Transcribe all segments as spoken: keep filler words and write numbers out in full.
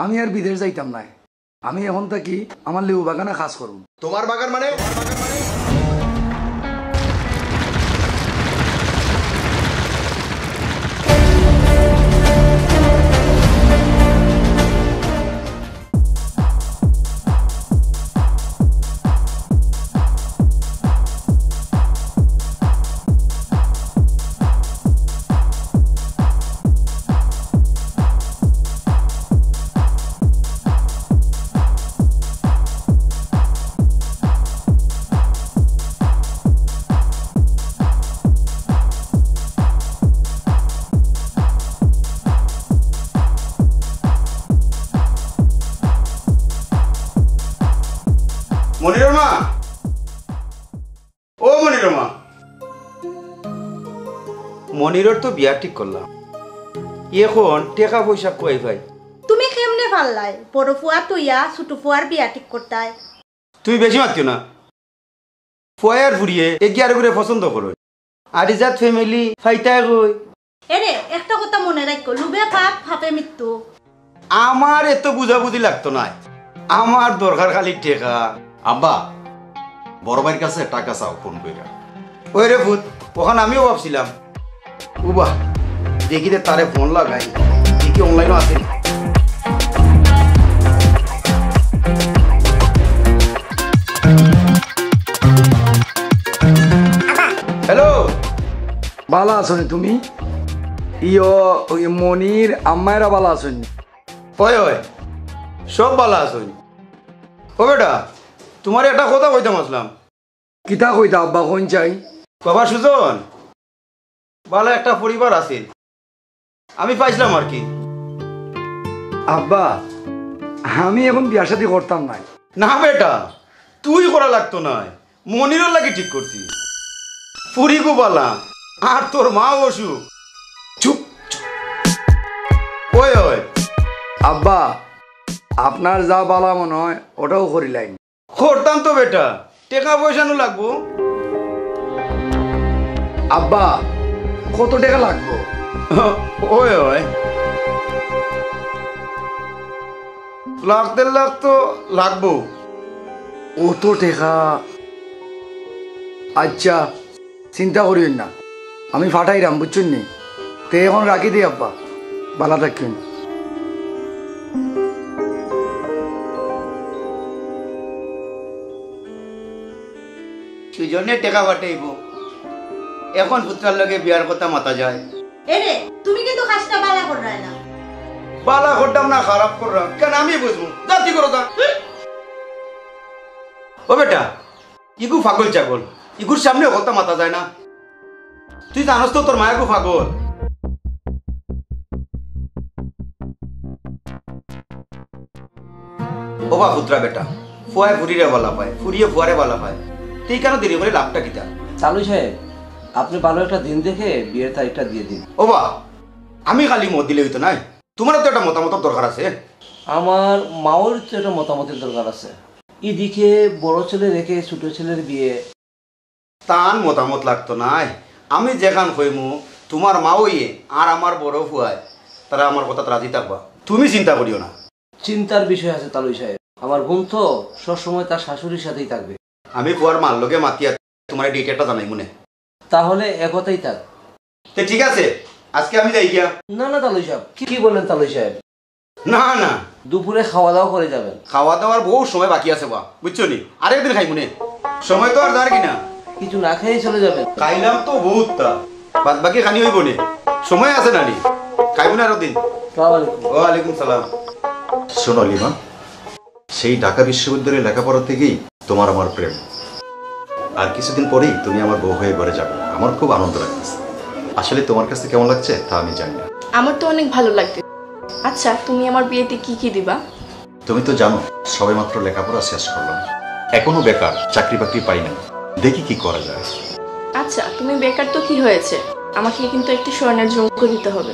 আমি আর বিদেশ যাইতাম নায়। আমি এখন থাকি আমার লেবু বাগানে কাজ করমু। তোমার বাগান মানে? মনিরর মা, ও মনিরর মা। মনিরর তো বিয়া ঠিক করলাম, এখন টেকা পয়সা কই পাই? তুমি কেমনে পারলায়? বড় ফুয়া থইয়া ছুটু ফুয়ার বিয়া ঠিক করতায়। তুমি বেশি মাতিও না। ফুয়ায় আর ফুড়িয়ে একে আরকরে পছন্দ করইন। আরিজাত family ফাইতায় কই। এরে, একটা কথা মনে রাখো, লোভে পাপ, পাপে মৃত্যু। আমার এত বুঝাবুঝি লাগতো নায়, আমার দরকার খালি টেকা। আব্বা, বড় ভাইর কাছে টাকা চাও ফোন কইরা। ওই রে পুত, অখান আমিও ভাবছিলাম। উবা, দেখি রে তারে ফোন লাগাই, দেখি online-ও আছে নি। হ্যালো। বালা আছো নি তুমি? ইয়ো, ওই মনির আম্মায়রা বালা আছইন নি? ওই, ওই, সব বালা আছইন। ও বেটা, তুমারে একটা কথা কইতাম আছলাম। কিতা কইতা আব্বা, কইন চাই? বাবা সুজন, বালা একটা পরিবার আছিল, আমি পাইছলাম আর কি। আব্বা, আমি এখন বিয়া শাদি করতাম নায়। না বেটা, তুই করা লাগতো নায়, মনিরর লাগি ঠিক করছি। ফুড়িগু বালা, আর তোর মা অসুখ। চুপ, চুপ। ওই, ওই। আব্বা, আপনার যা বালা মনে হয়, ওটাও করিলাইন। করতাম তো বেটা, টেকা পয়সা নু লাগবো। আব্বা, কত টেকা লাগবো? ওই, ওই। লাখ দেড় লাখ তো লাগবো। অত টেকা? আচ্ছা, চিন্তা করিও না, আমি ফাটাইরাম, বুঝছইন নি? তে এখন রাখি দেই আব্বা, বালা থাকইন। সুজনে টেকা ফাটাইবো, এখন পুত্রার লগে বিয়ার কথা মাতা যায়। এরে, তুমি কিন্তু কাজটা বালা কররায় না। বালা কররাম না, খারাপ কররাম, কেনে আমি বুঝমু? যা তুই করো যা। হুম? ও বেটা, ইগু পাগল ছাগল, ইগুর সামনে হকলতা মাতা যায় না। তুই জানোস তো তোর মায় গু পাগল। ও বা পুত্রা বেটা, ফুয়ায় ফুড়িরে বালা পায়, ফুড়িয়ে ফুয়ারে বালা পায়। তুই কেনে দেরি করি লাভটা কিতা? তালুই সাহেব, আপনি ভালো একটা দিন দেখে বিয়ের তারিখটা দিয়ে দিন। ও বা, আমি খালি মত দিলে অইতো নায়, তুমারও তো একটা মতামতর দরকার আছে। আমার মাওর তো একটা মতামতের দরকার আছে। এদিকে বড় ছেলে রেখে ছোট ছেলের বিয়ে। তান মতামত লাগতো নায়। আমি যেখান কইমু, তুমার মাওয়ে আর আমার বড় ফুয়ায়, তারা আমার কথাত রাজি থাকবা। তুমি চিন্তা করিও না। চিন্তার বিষয় আছে তালুই সাহেব। আমার বোন তো সবসময় তার শাশুড়ির সাথেই থাকবে। আমি ফুয়ার মার লগে মাতিয়া তুমারে detail-টা জানাইমুনে। তাহলে একথাই থাক। তে ঠিক আছে, আজকে আমি যাই গিয়া। না, না, তালুই সাহেব। কি, কি বলেন তালুই সাহেব? না, না। দুপুরে খাওয়া দাওয়া করে যাবেন। খাওয়া দাওয়ার বহুত সময় বাকি আছে বা, বুঝছো নি? আরেকদিন খাইমুনে। সময় তো আর যার কি না। কিছু না খেয়েই চলে যাবেন। খাইলাম তো বহুততা। বাদ বাকি খানি অইবো নে। সময় আছে না নি? খাইমুনে আরো দিন। সালাম আলাইকুম। ওয়ালাইকুম সালাম। শোনো লিমা, সেই ঢাকা বিশ্ববিদ্যালয়ে লেখাপড়া থেকেই তোমার আমার প্রেম। আর কিছুদিন পরেই তুমি আমার বউ হয়ে ঘরে যাবে। আমার খুব আনন্দ লাগতেছে। আসলে তোমার কাছে কেমন লাগছে তা আমি জানি না। আমার তো অনেক ভালো লাগছে। আচ্ছা, তুমি আমার বিয়েতে কি কি দিবা? তুমি তো জানো, সবেমাত্র লেখাপড়া শেষ করলাম, এখনো বেকার, চাকরি বাকরি পাই নাই। দেখি কি করা যায়। আচ্ছা, তুমি বেকার তো কি হয়েছে, আমাকে কিন্তু একটি স্বর্ণের ঝুমকো দিতে হবে।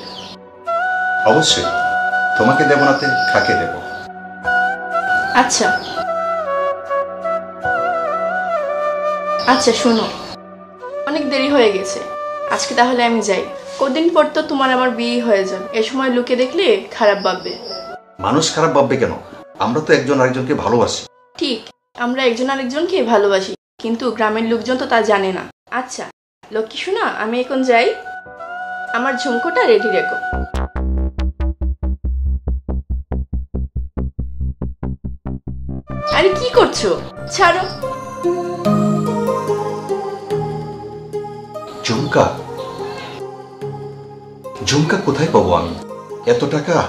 অবশ্যই, তোমাকে দেব না তে কাকে দেব? আচ্ছা। আচ্ছা, শোনো, অনেক দেরি হয়ে গেছে, আজকে তাহলে আমি যাই। কদিন পর তো তোমার আমার বিয়ে হয়ে যাবে, এ সময় লোকে দেখলে খারাপ ভাববে। মানুষ খারাপ ভাববে কেন? আমরা তো একজন আরেকজনকে ভালোবাসি। ঠিক, আমরা একজন আরেকজনকে ভালোবাসি, কিন্তু গ্রামের লোকজন তো তা জানে না। আচ্ছা লক্ষ্মী সোনা, আমি এখন যাই, আমার ঝুমকোটা রেডি রেখো। আরে কি করছো? ছাড়ো। ঝুমকা, ঝুমকা কোথায় পাবো আমি? এত টাকা?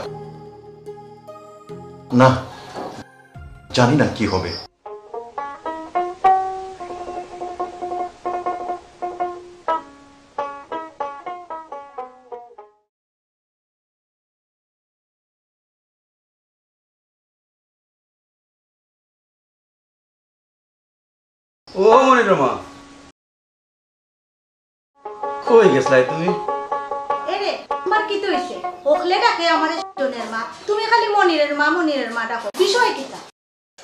না, জানি না কি হবে। ও মনিরর মা, কই গেছলায় তুমি? এরে, তোমার কিতা অইছে? হকলে ডাকে আমারে সুজনের মা, তুমি খালি মনিরের মা, মনিরের মা ডাকো। বিষয় কিতা?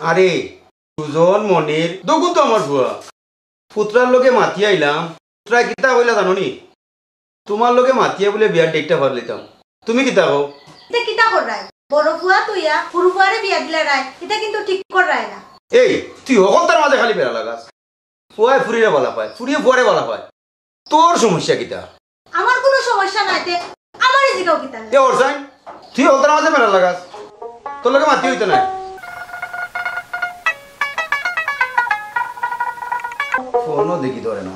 আরে, সুজন, মনির, দুইগুন তো আমার ফুয়া। ফুতরার লগে মাতিয়া আইলাম। ফুতরায় কিতা কইলা জানো নি? তুমার লগে মাতিয়া বুলে বিয়ার ডেটটা ফালাইতাম। তুমি কিতা কও? ইতা কিতা কররায়? বড় ফুয়া থইয়া হুরু ফুয়ারে বিয়া দিলায়, ইতা কিন্তু ঠিক কররায় না। এই, তুই হকলতার মাঝে খালি বেড়া লাগাস। ফুয়ায় ফুরিরে বালা পায়, ফুরিয়ে ফুয়ারে বালা পায়। তোর সমস্যা কিতা? আমার কুনু সমস্যা নাই, তে আমারে জিগাও কিতা? এ অরসাইন, তুই হকলতার মাঝে বেড়া লাগাস। তোর লগে মাতি অইতো নায়। ফোনও দেখি ধরে না।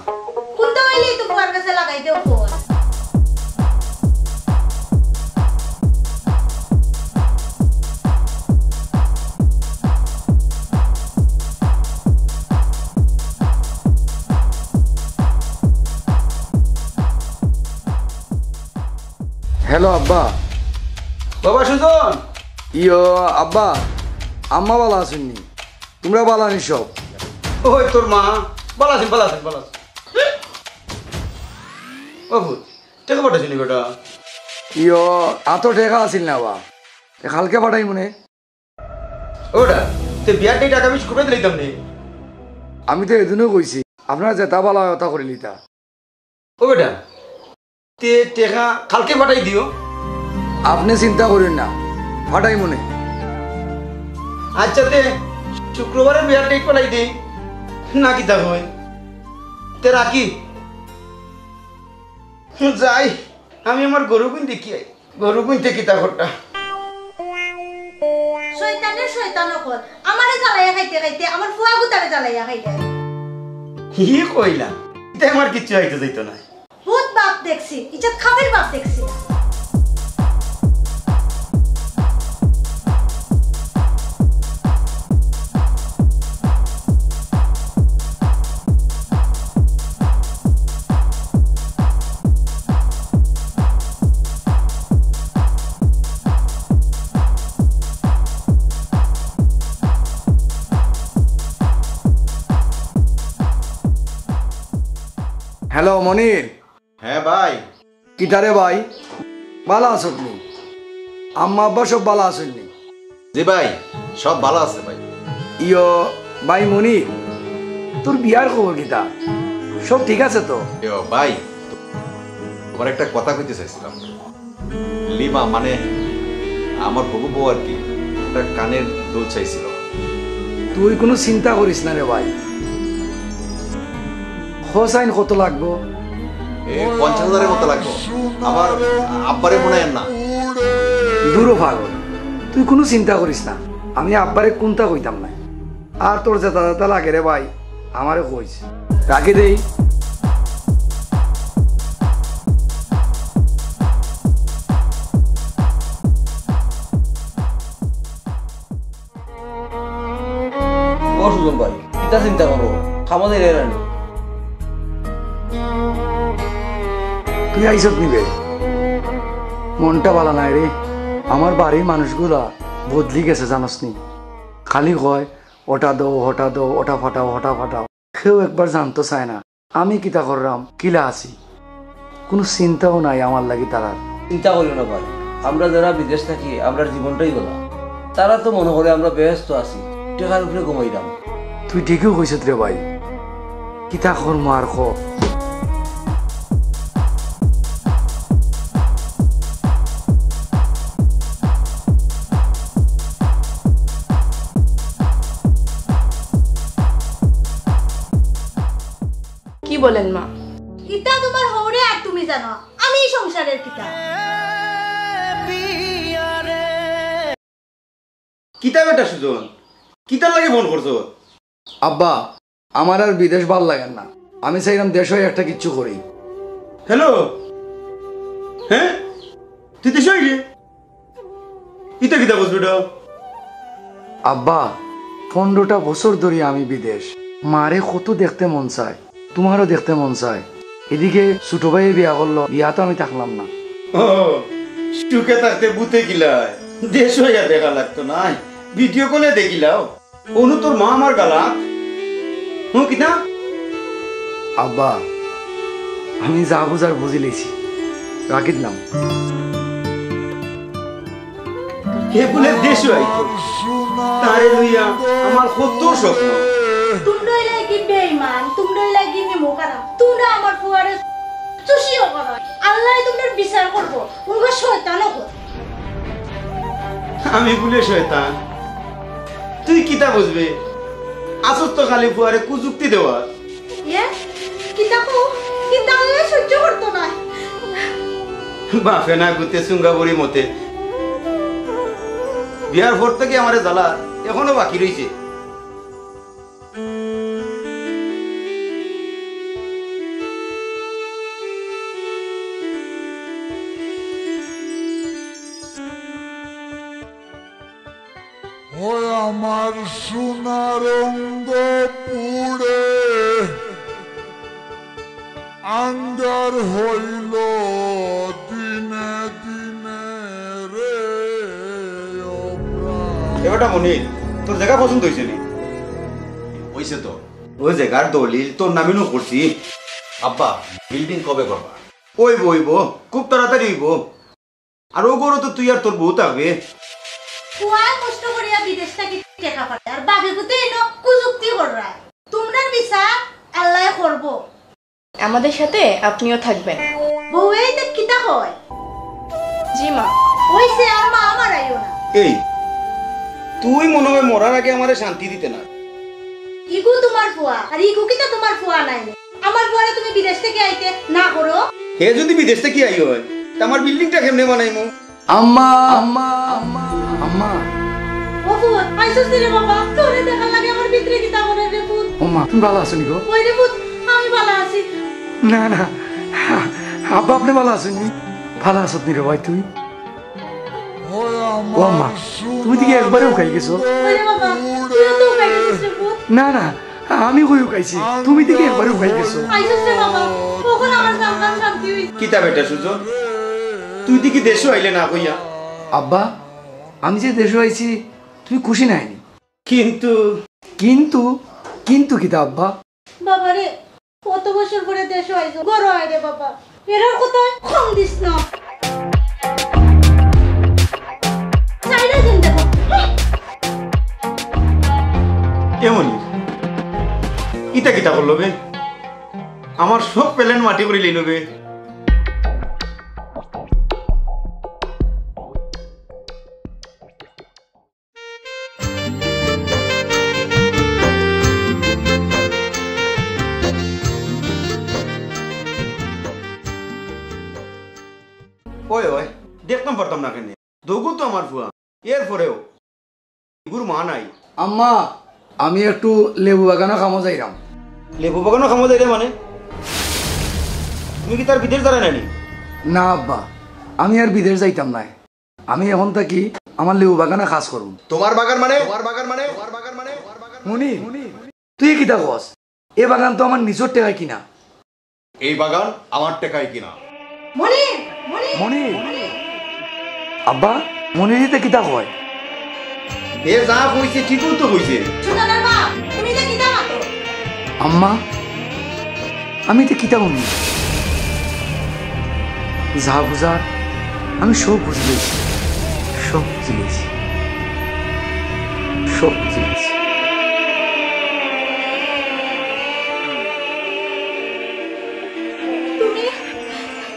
কুন্তা অইলেই তো ফুয়ার কাছে লাগাই দেও ফোন। হ্যালো আব্বা। বাবা সুজন। ইয়ো আব্বা, আম্মা বালা আছইন নি? তুমরা বালা নি সব? ওই তোর মা, বালা আছইন, বালা আছইন, বালা আছইন। ও ফুত, টেকা পাঠাইছো নি বেটা? ইয়ো, আতো টেকা আছিল না বা, তে কালকে পাঠাইমু নে। ওটা, তে বিয়ার ডেট আগামী শুক্রবার দিলাইতাম নে। আমি তো এদিনও কইছি, আপনারা যেতা বালা অয় অতা করিলিতা। ও বেটা, তে টেকা কালকে পাঠাই দিও। আপনে চিন্তা করিন না, পাঠাইমু নে। আচ্ছা, তে শুক্রবারে বিয়ার ডেট পাঠাই দেই, না কিতা কয়? তে রাখি। যাই, আমি আমার গরুগুইন দেখি আই। গরুগুইনতে কিতা করতা? শয়তানের শয়তান অকল। আমারে জ্বালাইয়া খাইতে খাইতে আমার ফুয়া গুতারে জ্বালাইয়া খাইলে। হি কইলা, ইতা আমার কিচ্ছু অইতো যাইতো না। ভূত বাপ দেখছি, ইজ্জত খাবির বাপ দেখছি। হ্যালো মনির। হ্যাঁ ভাই। কিতা রে ভাই, বালা আছস নি? আম্মা আব্বা সব বালা আছইন নি? জি ভাই, সব বালা আছে ভাই। ইয়ো, ভাই মনির, তোর বিয়ার খবর কিতা? সব ঠিক আছে তো? ইয়ো ভাই, তুমারে একটা কথা কইতে চাইছিলাম। লিমা, মানে আমার হবু বউ আর কি, একটা কানের দুল চাইছিল। তুই কুনু চিন্তা করিস না রে ভাই। হোসাইন কত লাগবো? এ, পঞ্চাশ হাজারের মতো লাগবো। আবার আব্বারে মনে হয় না। দূরো পাগল, তুই কুনু চিন্তা করিস না, আমি আব্বারে কুন্তা কইতাম নায়। আর তোর যেতা যেতা লাগে রে ভাই, আমারে কইস। রাখি দেই। ও সুজন ভাই, কিতা চিন্তা করো? খামো দে রে রানী। তুই আইছত নি বে? মনটা বালা নায় রে। আমার বাড়ির মানুষগুলা বদলি গেছে জানোস নি? খালি কয়, "ওটা দেও, ওটা দেও, ওটা ফাটাও, ওটা ফাটাও।" কেউ একবার জানতো চায় না আমি কিতা কররাম, কিলা আছি। কুনু চিন্তাও নাই আমার লাগি তারার। চিন্তা করিও না ভাই, আমরা যারা বিদেশ থাকি, আমরার জীবনটাই বালা। তারা তো মনো করে আমরা বেহেস্তো আছি, টেকার উপরে ঘুমাইরাম। তুই ঠিকউ কইছত রে ভাই, কিতা করমু আর ক। বলেন মা। ইতা তুমার হউরে আর তুমি জানো, আমি সংসারের কিতা। কিতা বেটা সুজন, কিতার লাগি ফোন করছো? আব্বা, আমার আর বিদেশ ভালা লাগের না। আমি চাইরাম দেশো একটা কিচ্ছু করি। হ্যালো, হ্যাঁ, তুই দেশো আইরে? ইতা কিতা কস বেটা? আব্বা, পনরোটা বছর ধরি আমি বিদেশ। মারে কত দেখতে মন চায়, তুমারও দেখতে মন চায়। এদিকে ছোট ভাইয়ে বিয়া করলো, বিয়াত আমি থাকলাম না। ও, সুখে থাকতে ভূতে কিলায়, দেশো আইয়া দেখা লাগতো নায়, ভিডিও কলে দেখিলাও। অনু, তোর মা আমার গালাত। হুঁ, কিতা? আব্বা, আমি যা বুঝার বুঝিলিছি, রাখি দিলাম। হে বুলে দেশো আইতো, তারে লইয়া আমার কত স্বপ্ন। তুমরা অইলায় কি বেইমান, তুমরা অইলায় কি নিমক হারাম, তুমরা আমার ফুয়ারে চুষিও করো। আল্লায় তুমরার বিচার করবো, উনগো শয়তান অকল। আমি বুলে শয়তান? তুই কিতা বুঝবে? আসত তো খালি ফুয়ারে কুযুক্তি দেওয়া। ইয়ে, কিতা কও? কিতা আল্লায় সহ্য করতো নায়। বাফে না গুতে সুঙ্গাবুড়ি মতে। বিয়ার পর থাকি আমারে জ্বালা এখনো বাকি রইছে। ওই আমার সোনার অঙ্গ পুড়ে আন্ধার হইল দিনে দিনে রে ও প্রাণ। এ বেটা মনির, তোর জাগা পছন্দ অইছে নি? অইছে তো। ওই জাগার দলিল তোর নামে নু করছি। আব্বা, বিল্ডিং কবে করবা? অইবো, অইবো, খুব তাড়াতাড়ি অইবো। আর ও ঘরো তো তুই আর তোর বউ থাকবে। ফুয়ায় কষ্ট করিয়া বিদেশ থাকি টেকা পাঠায়, আর বাপে পুতে ইনো কুযুক্তি কররায়। তুমরার বিচার আল্লায় করবো। আমাদের সাথে আপনিও থাকবেন। বউয়ে ইতা কিতা কয়? জি মা। অইছে, আর মা আমার আইও না। এই, তুই মনে হয় মরার আগে আমারে শান্তি দিতে না। ইগু তুমার ফুয়া, আর ইগু কিতা তুমার ফুয়া নায় নি? আমার ফুয়ারে তুমি বিদেশ থাকি আইতে না করো। হে যদি বিদেশ থাকি আই হয়, তে আমার বিল্ডিংটা কেমনে বানাইমু? আম্মা, আম্মা, আম্মা। ও ফুয়া, আইছস নি রে বাবা? তোরে দেখার লাগি আমার ভিতরে কিতা করে রে পুত? ও মা, তুমি ভালা আছো নি গো? ওই রে পুত, আমি ভালা আছি। না, না, আব্বা, আপনে ভালা আছইন নি? ভালা আছত নি রে ভাই তুই? ও আম্মা, তুমি দেখি একবারে হুকাই গেছো। ওই রে বাবা, তুইও তো হুকাই গেছিস রে পুত। না, না, আমি কই হুকাইছি? তুমি দেখি একবারে হুকাই গেছো। আইছস রে বাবা, অখন আমার জানলাম শান্তি অইছে। কিতা বেটা সুজন, তুই দেখি দেশো আইলে না কইয়া? আব্বা, আমি যে দেশো আইছি, তুমি খুশি নায় নি? কিন্তু কিন্তু, কিন্তু কিতা আব্বা? বাবা রে, কত বছর পরে দেশো আইছো, ঘরো আয় রে বাবা। এরার কথা কম দিস না। চাইরা দিন দেখো। এমনই। ইতা কিতা করলো বে? আমার সব প্ল্যান মাটি করি লইল বে। ওই, ওই, দেখতাম পারতাম না কেনে? দগু তো আমার ফুয়া। এরপরেও, ইগুর মা নাই। আম্মা, আমি একটু লেবু বাগানো কামো যাইরাম। লেবু বাগানো কামো যাইরে মানে? তুমি কিতা আর বিদেশ যারায় না নি? না আব্বা, আমি আর বিদেশ যাইতাম নায়। আমি অখন থাকি আমার লেবু বাগানো কাজ করমু। তোমার বাগান মানে? তোমার বাগান মানে? তোমার বাগান মানে? তোমার বাগান মানে? মনির, তুই কিতা কস? এ বাগান তো আমার নিজর টেকায় কিনা। এই বাগান আমার টেকায় কিনা। মনির, মনির, মনির। মনির। আব্বা, মনির ইতা কিতা কয়? এ যা কইছে ঠিকউ তো কইছে। সুজনের মা, তুমি ইতা কিতা মাতো? আম্মা, আমি ইতা কিতা কইমু? যা বুঝার, আমি সব বুঝি লাইছি, সব বুঝি লাইছি, সব বুঝি লাইছি। তুমি,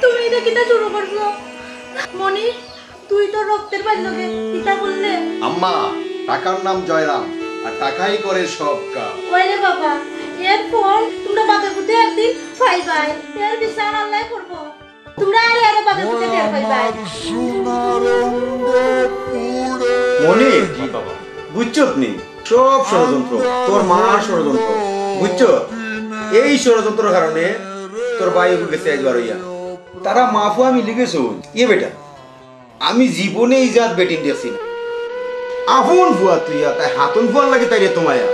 তুমি ইতা কিতা শুরু করছো? মনি, তুই তো রক্তের ভাইর লগে ইতা করলে। আম্মা, টাকার নাম জয়রাম, আর টাকাই করে সব কাম। ওই রে বাবা, এরপর তোমরা বাপের পুতে একদিন পাইবায়, এর বিচার আল্লাহ করবো। তোমরা আরে আরে বাপের পুতে টের পাইবায়। মনির, জি বাবা। বুঝছত নি? সব ষড়যন্ত্র, তোর মার ষড়যন্ত্র। বুঝছত? এই ষড়যন্ত্রর কারণে তোর ভাই ওকে গেছে আইজ বার হইয়া। তারা মা ফুয়া মিলি গেছে। এ বেটা, আমি জীবনে ই জাত বেটিন দেখছি না। আপন ফুয়া তুই আর তাই হাতন ফুয়ার লাগে তাইরে তোমায়া।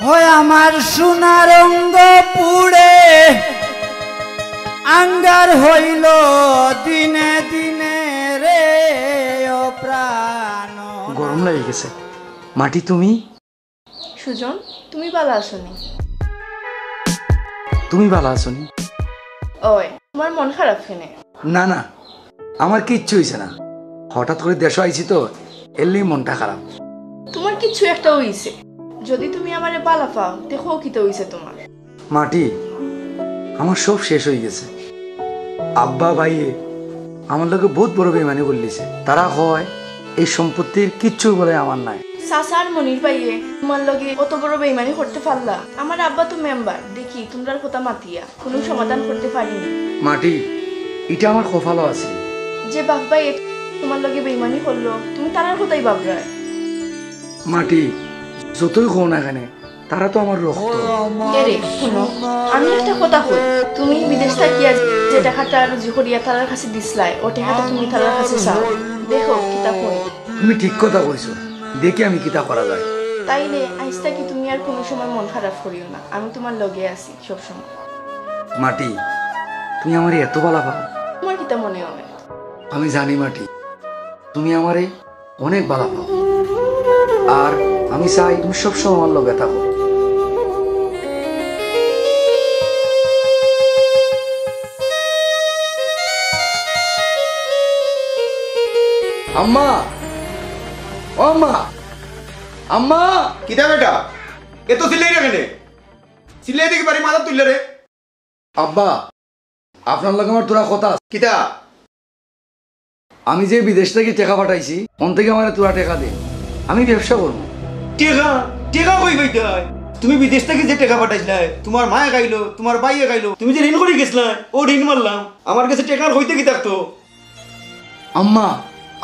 হয় আমার সোনার অঙ্গ পুড়ে, আঙ্গার হইল দিনে দিনে রে ও প্রাণ। গরম লাগি গেছে। মাটি, তুমি? সুজন, তুমি বালা আছো নি? তুমি বালা আছো নি? ওই, তোমার মন খারাপ কেনে? না, না, আমার কিচ্ছু হইছে না। হঠাৎ করে দেশো আইছি তো, এর লাগি মনটা খারাপ। তোমার কিচ্ছু একটা হইছে। যদি তুমি আমারে বালা পাও, তে কও কিতা হইছে তোমার? মাটি, আমার সব শেষ হই গেছে। আব্বা ভাইয়ে আমার লগে বহুত বড় বেইমানি করলিছে। তারা কয় এই সম্পত্তির কিচ্ছু বলে আমার নাই। চাচা আর মনির ভাইয়ে তোমার লগে অত বড় বেইমানি করতে পারলা? আমার আব্বা তো মেম্বার, দেখি তোমরার কথা মাতিয়া কোনো সমাধান করতে পারিনি। মাটি, ইটা আমার কপালো আছে। যে বাপ ভাইয়ে তোমার লগে বেইমানি করলো, তুমি তারার কথাই ভাবরায়। মাটি, যতই কও না কেনে, তারা তো আমার রক্ত। এরে, হুনো, আমি একটা কথা কই, তুমি বিদেশ থাকিয়া যে টেকাটা রুজি করিয়া তারার কাছে দিছলায়, ও টেকাটা তুমি তারার কাছে চাও, দেখো কিতা কই। তুমি ঠিক কথা কইছো, দেখি আমি কিতা করা যায়। তাইলে আইজ থাকি তুমি আর কোনো সময় মন খারাপ করিও না, আমি তোমার লগে আছি সব সময়। মাটি, তুমি আমারে এত বালা পাও? তোমার কিতা মনে হয়? আমি জানি মাটি, তুমি আমারে অনেক বালা পাও। আর আমি চাই তুমি সবসময় আমার লগে থাকো। আম্মা, ও আম্মা, আম্মা। কিতা বেটা? এত চিল্লাই রে কেনে? চিল্লাই দেখি বাড়ি মাথা তুললে রে। আব্বা, আপনার লগে আমার থুড়া কথা আছে। কিতা? আমি যে বিদেশ থাকি টেকা পাঠাইছি, অন থাকি আমারে থুড়া টেকা দেইন, আমি ব্যবসা করমু। টেকা? টেকা কই পাইতায়? তুমি বিদেশ থাকি যে টেকা পাঠাইছলায়, তোমার মায়ে খাইলো, তোমার ভাইয়ে খাইলো, তুমি যে ঋণ করি গেছলায়, অউ ঋণ মারলাম। আমার গেছে টেকা আর কইতে কি থাকতো? আম্মা,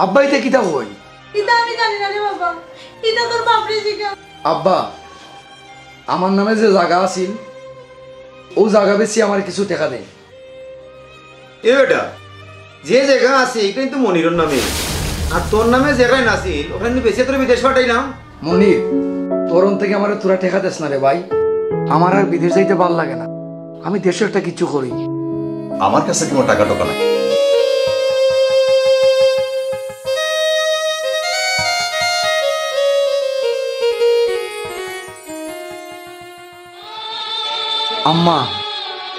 আব্বা ইতা কিতা কইন? ইতা আমি জানি না রে বাবা, ইতা তোর বাপরে জিগা। আব্বা, আমার নামে যে জাগা আছিল, অউ জাগা বেচি আমারে কিছু টেকা দেইন। এ বেটা, যে জাগা আছে ইটা কিন্তু মনিরর নামে, আর তোর নামে যেখান আছিল অখান বেচিয়া তোরে বিদেশ পাঠাইলাম। মনির, তোর অন থাকি আমারে থুড়া টেকা দেস না রে ভাই, আমার আর বিদেশ যাইতে ভালা লাগে না। আমি দেশো একটা কিচ্ছু করি। আমার কাছে কোনো টাকা টোকা নাই। আম্মা,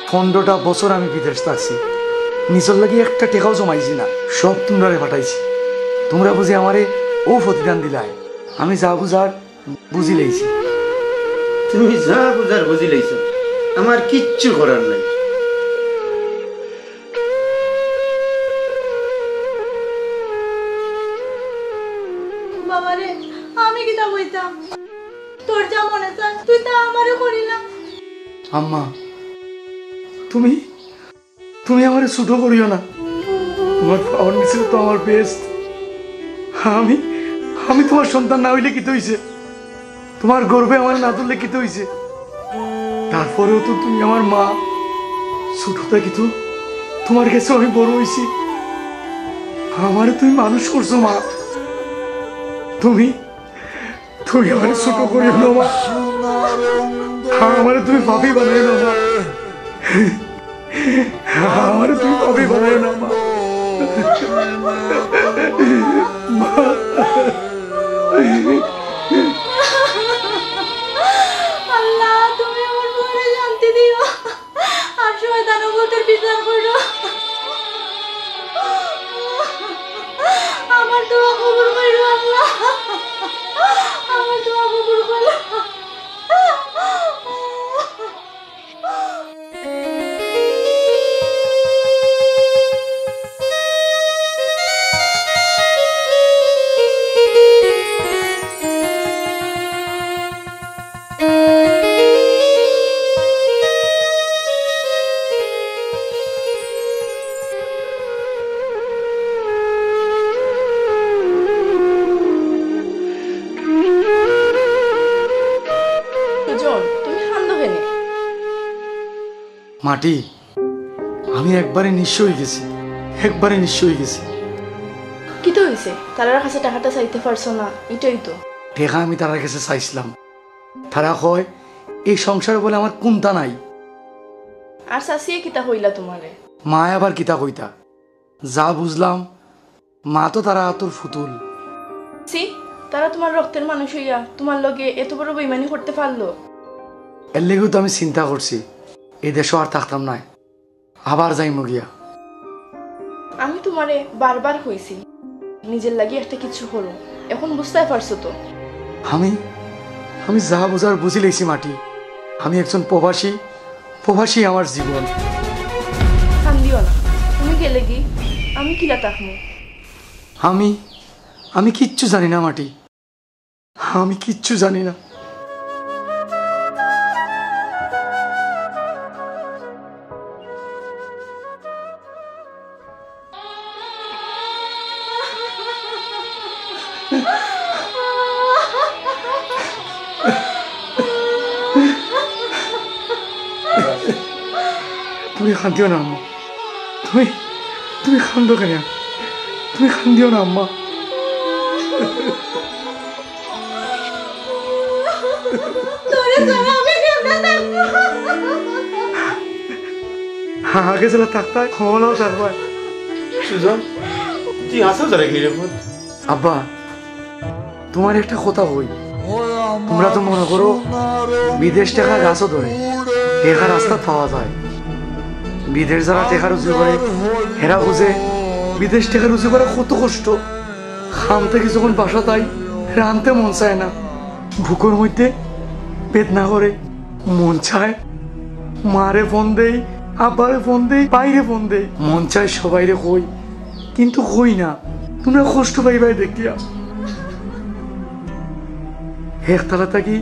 পনরোটা বছর আমি বিদেশ থাকছি, নিজর লাগি একটা টেকাও জমাইছি না, সব তুমরারে পাঠাইছি। তুমরা বুঝি আমারে অউ প্রতিদান দিলায়, আমি যা বুঝার বুঝিলাইছি। তুমি যা বুঝার বুঝিলাইছো, আমার কিচ্ছু করার নাই। বাবারে, আমি কিতা কইতাম? তোর যা মনে চায়, তুই তা আমারে করিলা। আম্মা, তুমি তুমি আমারে ছোট করিও না। তোমার পাওর নিচে তো আমার বেহেস্ত। আমি, আমি তোমার সন্তান না অইলে কিতা অইছে? তোমার গর্ভে আমারে না ধরলে কিতা অইছে? তারপরেও তো তুমি আমার মা। ছোট থাকি তো তোমার গেছে আমি বড় অইছি। আমারে তুমি মানুষ করছো মা। তুমি তুমি আমারে ছোট করিও না মা। আমারে তুমি পাপী বানাইও না মা। আমারে তুমি পাপী বানাইও না মা। মা। আল্লাহ, তুমি আমার বউরে শান্তি দিও। আর শয়তান অকলতর বিচার করো। দোয়া কবুল করো আল্লাহ, আমার দোয়া কবুল করো। সুজন, তুমি কান্দো কেনে? মাটি, আমি একবারে নিঃস্ব অই গেছি, একবারে নিঃস্ব অই গেছি। কিতা অইছে? তারার কাছে টেকাটা চাইতে পারছো না, ইটাই তো। টেকা আমি তারার কাছে চাইছিলাম, তারা কয়, "এই সংসারে বলে আমার কুন্তা নাই।" আর চাচিয়ে কিতা কইলা তোমারে? মায় আবার কিতা কইতা? যা বুঝলাম, মা তো তারার আতর ফুতুল। ছি, তারা তোমার রক্তের মানুষ অইয়া তোমার লগে এত বড় বেইমানি করতে পারলো? এর লেগেও তো আমি চিন্তা করছি, এই দেশো আর থাকতাম নায়, আবার যাইমু গিয়া। আমি তোমারে বারবার কইছি, নিজের লাগি একটা কিছু করো, এখন বুঝতায় পারছো তো? আমি, আমি যা বুঝার বুঝি লাইছি মাটি। আমি একজন প্রবাসী, প্রবাসী আমার জীবন। কান্দিও না, তুমি গেলে কি আমি কিলা থাকমু? আমি, আমি কিচ্ছু জানি না মাটি, আমি কিচ্ছু জানি না। তুমি কান্দিও না আম্মা, তুমি, তুমি কান্দো কেনে? তুমি কান্দিও না আম্মা। তোরে ছাড়া আমি কেমনে থাকবো? হ্যাঁ, আগে যেলা থাকতায়, হলাও থাকবায়। সুজন, তুই আসো যারা নিরাপদ। আব্বা, তোমারে একটা কথা কই, তোমরা তো মনে করো বিদেশ টেকা গাছো ধরে, টেকা রাস্তাত পাওয়া যায়। বিদেশ যারা টেকা রুজি করে, হেরা বুঝে বিদেশ টেকা রুজি করা কত কষ্ট। কাম থাকি যখন বাসাত আই, রানতে মন চায় না, বুকর মধ্যে বেদনা করে, মন চায় মারে ফোন দেই, আব্বারে ফোন দেই, ভাইরে ফোন দেই, মন চায় সবাইরে কই, কিন্তু কই না, তোমরা কষ্ট পাইবায় দেখিয়া। একতলা থাকি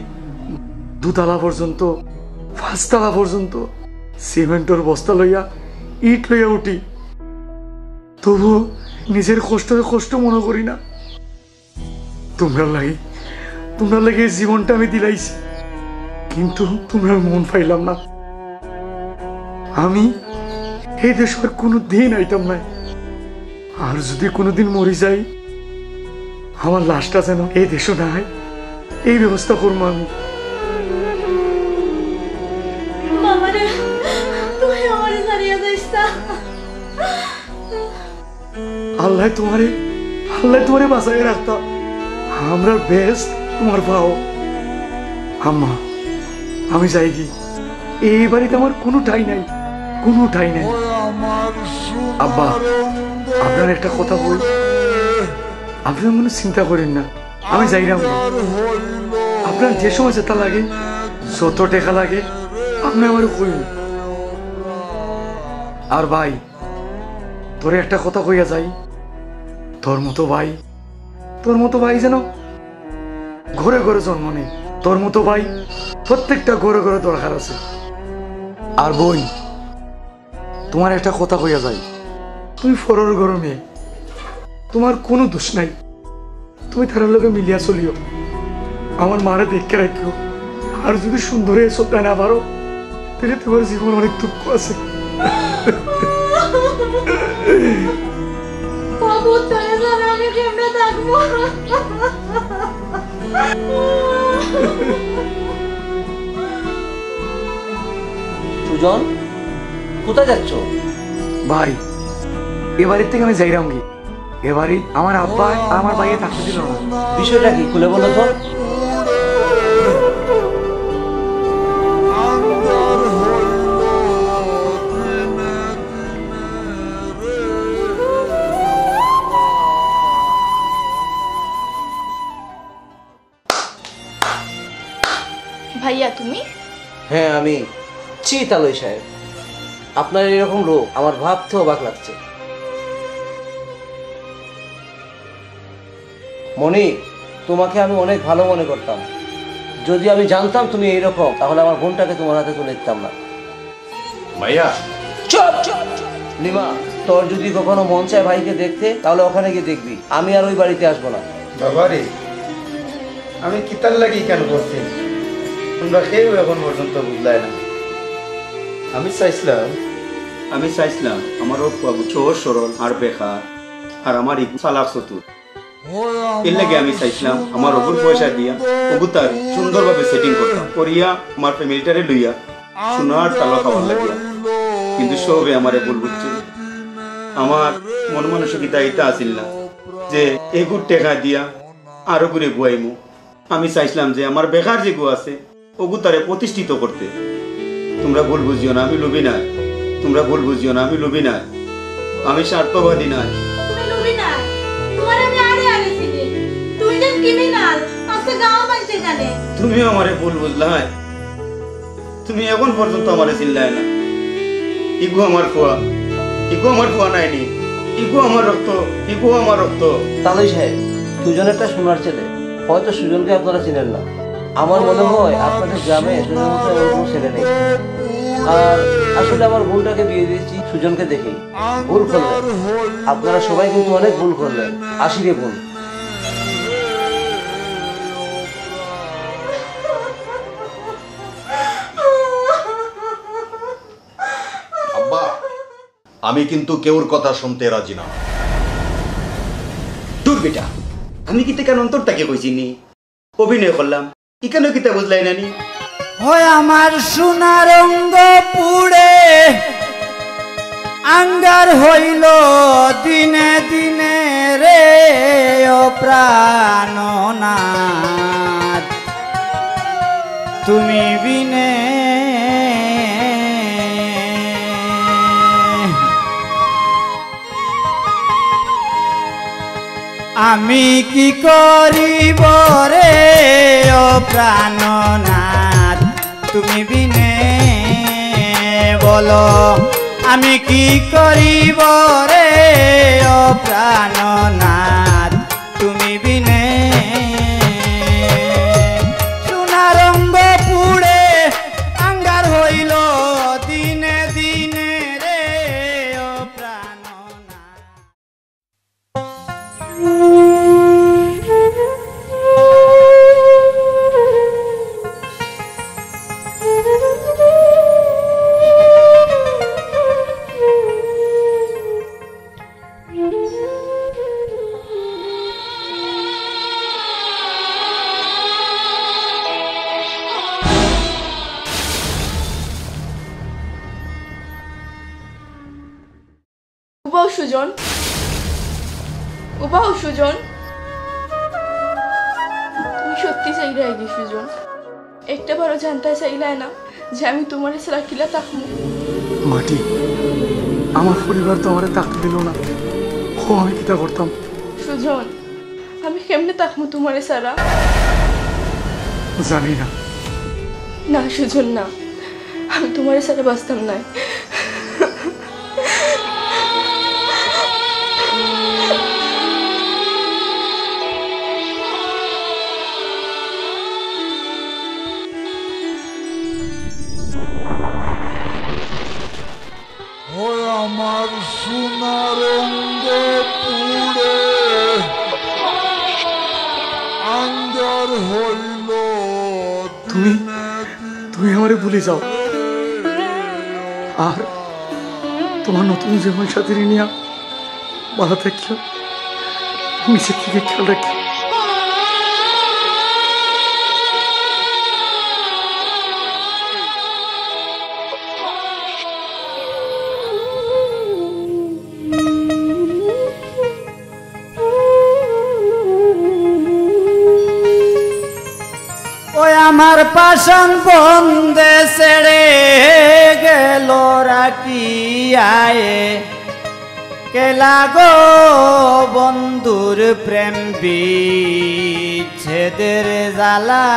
দুতলা পর্যন্ত, পাঁচতলা পর্যন্ত সিমেন্টর বস্তা লইয়া, ইট লইয়া উঠি, তবুও নিজের কষ্টরে কষ্ট মনে করি না। তোমরার লাগি, তোমরার লাগি এই জীবনটা আমি দিলাইছি, কিন্তু তোমরার মন পাইলাম না। আমি এই দেশো আর কোনো দিন আইতাম নায়। আর যদি কোনোদিন মরি যাই, আমার লাশটা যেন এই দেশো নাই, এই ব্যবস্থা করমু আমি। বাবারে, তুই আমারে ছাড়িয়া যাইস না। আল্লায় তোমারে, আল্লায় তোমারে বাঁচাইয়া রাখতা। আমরার বেহেস্ত তোমার পাও। আম্মা, আমি যাইগি। এই বাড়িত আমার কোনো ঠাই নাই, কোনো ঠাই নাই। আব্বা, আপনারে একটা কথা কই, আপনে কোনো চিন্তা করেন না, আমি যাইরাম না। আপনার যে সময় যেতা লাগে, যত টেকা লাগে, আপনে আমারে কইন। আর ভাই, তোরে একটা কথা কইয়া যাই, তোর মতো ভাই, তোর মতো ভাই যেন ঘরে ঘরে জন্ম নেয়। তোর মতো ভাই প্রত্যেকটা ঘরে ঘরে দরকার আছে। আর বইন, তোমারে একটা কথা কইয়া যাই, তুমি পরর ঘরর মেয়ে, তোমার কোনো দোষ নাই। তুমি তারার লগে মিলিয়া চলিও, আমার মারে দেখিয়া রাখিও। আর যদি সুন্দরে চলতায় না পারো, তাইলে তোমার জীবন অনেক দুঃখ আছে। বাবু, তোরে ছাড়া আমি কেমনে থাকবো? সুজন, কোথায় যাচ্ছ? ভাই, এ বাড়ির থেকে আমি যাইরামগি। এ বাড়ি আমার আব্বা আর আমার ভাইয়ে থাকতে দিল না। বিষয়টা কি, খুলে বলো তো। তুমি? হ্যাঁ, আমি। ছি, তালই সাহেব, আপনার এরকম লোক আমার ভাবতে অবাক লাগছে। মনি, তোমাকে আমি অনেক ভালো মনে করতাম। যদি আমি জানতাম তুমি এইরকম, তাহলে আমার বোনটাকে তোমার হাতে তুলে দিতাম না। ভাইয়া। চুপ! লিমা, তোর যদি কখনো মন চায় ভাইকে দেখতে, তাহলে ওখানে গিয়ে দেখবি। আমি আর ওই বাড়িতে আসবো না। বাবা রে, আমি কিতার লাগি কেন করছি? তোমরা কেউ এখন পর্যন্ত বুঝলায় না। আমি চাইছিলাম, আমি চাইছিলাম আমার অউ ফুয়া সহজ সরল আর বেকার, আর আমার ইগু চালাক চতুর। এর লাগি আমি চাইছিলাম আমার অগুর পয়সা দিয়া অগুতার সুন্দরভাবে setting করতাম, করিয়া আমার family টারে লইয়া সোনার তালা খাওয়ার লাগিয়া। কিন্তু সবে আমারে ভুল বুঝছে। আমার মন মানসিকতা ইতা আছিল না যে এগুর টেকা দিয়া আরো ঘুরে গুয়াইমু। আমি চাইছিলাম যে আমার বেকার যেগু আছে, অগুতারে প্রতিষ্ঠিত করতে। তোমরা ভুল বুঝিও না, আমি লোভী নায়। তোমরা ভুল বুঝিও না, আমি লোভী নায়। আমি স্বার্থবাদী নায়। তুমি লোভী নায়। তোমারে আমি আগে আগে চিনি। তুমি যে criminal, আজকে গাঁও মানষে জানে। তুমিও আমারে ভুল বুঝলায়। তুমি এখন পর্যন্ত আমারে চিনলায় না। ইগু আমার ফুয়া, ইগু আমার ফুয়া নায়নি, ইগু আমার রক্ত, ইগু আমার রক্ত। তালই সাহেব, সুজন একটা সোনার ছেলে, হয়তো সুজনকে আপনারা চিনেন না। আমার মনে হয় আপনাদের গ্রামে সুজনের মতো এমন কোনো ছেলে নেই। আর আসলে আমার বোনটাকে বিয়ে দিয়েছি সুজনকে দেখেই। ভুল করলেন, আপনারা সবাই কিন্তু অনেক ভুল করলেন। আসি রে বোন। আব্বা, আমি কিন্তু কেউর কথা শুনতে রাজি না। দূর বেটা, আমি কিতা ইখান অন্তর থাকি কইছি নি? অভিনয় করলাম, ইখানও কিতা বুঝলায় না নি? হয় আমার সোনার অঙ্গ পুড়ে আঙ্গার হইল দিনে দিনে রে ও প্রাণনাথ। তুমি বিনে আমি কি করিব রে ও প্রাণনাথ, তুমি বিনে বলো, আমি কি করিব রে ও প্রাণনাথ, তুমি বিনে। সোনার অঙ্গ পুড়ে আঙ্গার হইল দিনে দিনে রে ও প্রাণনাথ। উবাও সুজন, উবাও সুজন, তুমি সত্যি চাইরায়গি সুজন? একটা বারও জানতায় চাইলায় না যে আমি তোমারে ছাড়া কিলা থাকমু? মাটি, আমার পরিবার তো আমারে থাকতে দিল না। ও, আমি কিতা করতাম? সুজন, আমি কেমনে থাকমু তোমারে ছাড়া? জানি না। না সুজন, না, আমি তোমারে ছাড়া বাঁচতাম নায়। হয় আমার সোনার অঙ্গ পুড়ে আঙ্গার হইল তুমি, দিনে তুমি আমারে ভুলি যাও। আর তোমার নতুন জীবন সাথী নিয়া ভালা থাকিও, নিজের দিকে খেয়াল রাখিও। ওই আমার পাষাণ বন্দে ছেড়ে গেল রাখিয়ায়, কেলা গো বন্ধুর প্রেম বিচ্ছেদের জ্বালা।